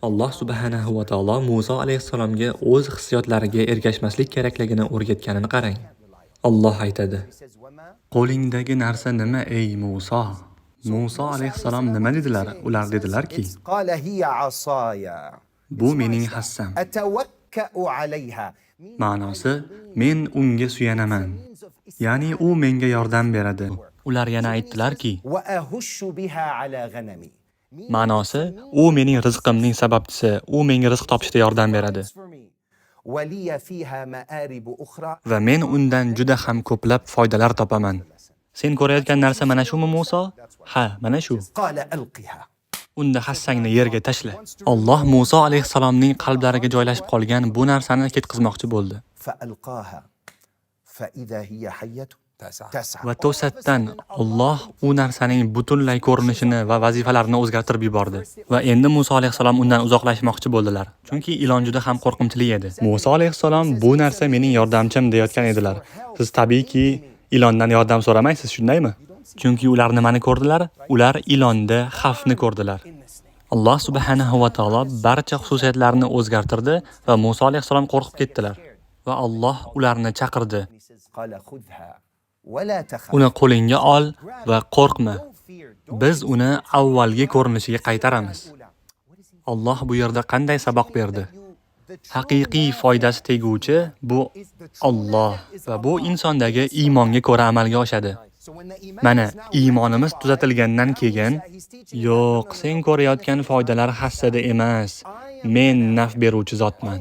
Alloh subhanahu va taolo Muso alayhissalomga o'z hissiyotlariga ergashmaslik kerakligini o'rgatganini qarang. Alloh aytadi: "Qo'lingdagi narsa nima, ey Muso?" Muso alayhissalom nima dedilar? Ular dedilarki: قال هي عصاي. "Bu mening hassam." أتوكأ عليها. Ma'nosi, men unga suyanaman. Ya'ni u menga yordam beradi. Ular yana aytdilarki: وأهش بها على غنمي. Ma'nosi, u mening rizqimning sababchisi, u menga rizq topishda yordam beradi. ولي فيها مآرب أخرى. Va men undan juda ham ko'plab foydalar topaman. Sen ko'rayotgan narsa mana shumi, Muso? Ha, mana shu. قال ألقها. Unda hassangni yerga tashla. Alloh Muso alayhissalomning qalblariga joylashib qolgan bu narsani ketqizmoqchi bo'ldi. فألقاها فإذا هي حية تسعى. Va to'satdan Alloh u narsaning butunlay ko'rinishini va vazifalarini o'zgartirib yubordi. Va endi Muso alayhissalom undan uzoqlashmoqchi bo'ldilar. Chunki ilon juda ham qo'rqinchli edi. Muso alayhissalom "Bu narsa mening yordamchim" deyotgan edilar. Siz tabiiyki ilondan yordam so'ramaysiz, shundaymi? Chunki ular nimani ko'rdilar? Ular ilonda xavfni ko'rdilar. Alloh subhanahu va taolo barcha xususiyatlarni o'zgartirdi va Muso alayhissalom qo'rqib ketdilar. Va Alloh ularni chaqirdi. قال خذها ولا تخف. "Uni qo'lingga ol va qo'rqma. Biz uni avvalgi ko'rinishiga qaytaramiz." Alloh bu yerda qanday saboq berdi? Haqiqiy foydasi teguvchi bu Alloh va bu insondagi iymonga ko'ra amalga oshadi. Mana iymonimiz tuzatilgandan keyin, yo'q, sen ko'rayotgan foydalar hassada emas. Men naf beruvchi zotman.